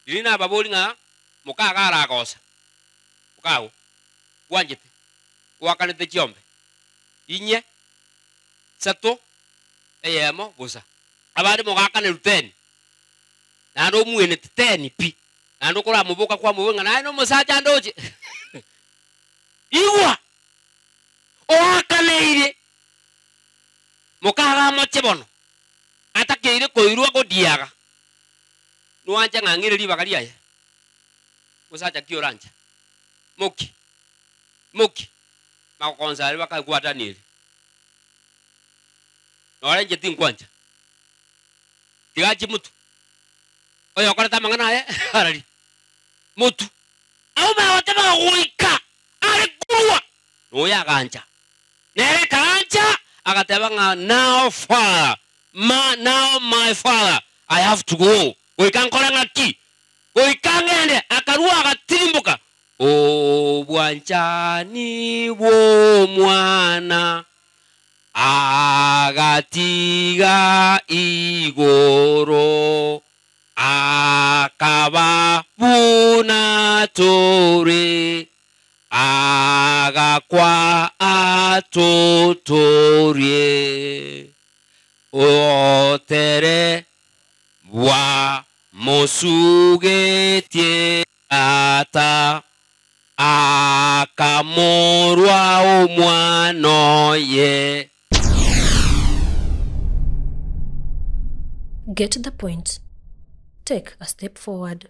Riria nababori ng'a mokago aragosa, mokago, bwanchete, oakanete chiombe inye, isato, eyemo, bosa. Abande mogaakanerwa teni, naende omweneti teni pi, naende okoramoboka kwamoboria ng'a naye nomosacha ndoche. Igwa! Oakaneire, mokago amoche bono, atakeire koirwa godiaga. Nwanche ng'a ng'ire ribaga riaye? Mosacha ki oranche? Moki? Moki? Magokonsa aria bakagwatania erio. Nore inche tinkwancha. Tiga achie motwe. Oyokorete amang'ana aye ararie motwe. Abwo bagoteba goika are korwa, na oyo agancha. Nere ekaancha, agateba ng'a now father, ma now my father, I have to go. Goika nkore ng'aki? Goika ngende. Akarua agatirimboka, Obwanchani bw'Omwana agatiga igoro, akaba buna tore, agakwa atotorie. Otere bwamosugetie Tata, akamorua Omwana oye. Get the point. Take a step forward.